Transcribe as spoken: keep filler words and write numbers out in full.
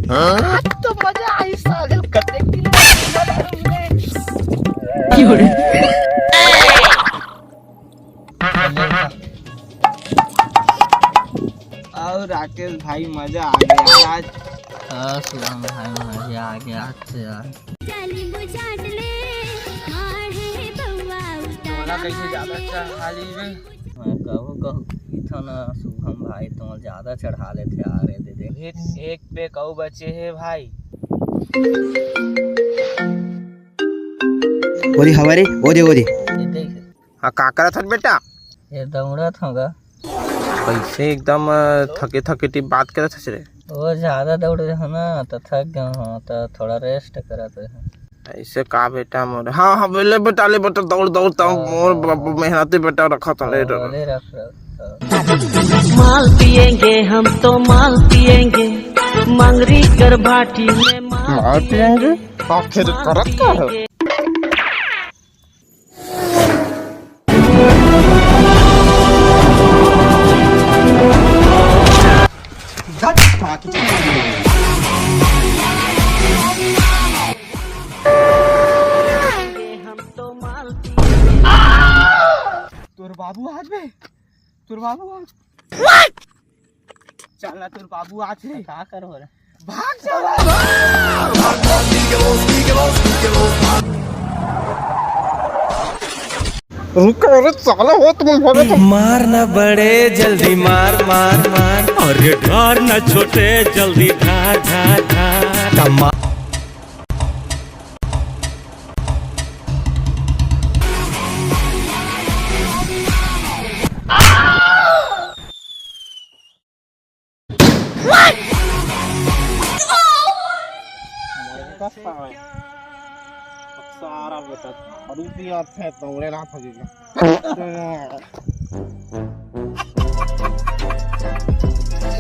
आज तो मजा आई साले, कते किलो। और राकेश भाई, मजा आ गया आज। हाँ, शुभम भाई, मजा आ गया आज तो यार। जाली बुझाट ले, माढ़े बउआ उतारा तोला कैसे ज्यादा मारे। चढ़ा ली बे? मैं कहूँ, कहूँ, इथो ना शुभम भाई, तुम ज्यादा चढ़ा लेते आ रहे थे। फिर एक पे कहूँ बचे है भाई। ओदे हवा रे, ओदे, ओदे। ये देख। हाँ, का करत हन बेटा? ये दौड़त होगा। कैसे एकदम, अ, थके थके टिप बात करत हस रे? वो ज्यादा दौड़ रहे हो ना, तो थक गए हो, तो थोड़ा रेस्ट करत रहे। ऐसे का बेटा मोर? हाँ, हाँ, ले बेटा, ले बेटा, दौड़, दौड़, दौड़, हाँ, मोर हाँ, ब-, ब-, हाँ। मेहनती बेटा रखत हन, ले हाँ, दौड़। ले रख, रख, रख। माल पिएंगे हम तो माल पिएंगे, मंगरी कर भाटी में माल माल पिएंगे? पिएंगे। आखिर करत का है? तोर बाबू आज बे, तोर बाबू आज। चल ना, तोर बाबू आज रे। का कर हो रहा? भाग जा। रुको रे साला, वो तुम बोले तो। मार ना बड़े, जल्दी मार, मार, मार। अरे ढार ना छोटे, जल्दी ढार, ढार, ढार। कमा- सारा बेटा दारू पिया थे, दौड़े ना फगेगा।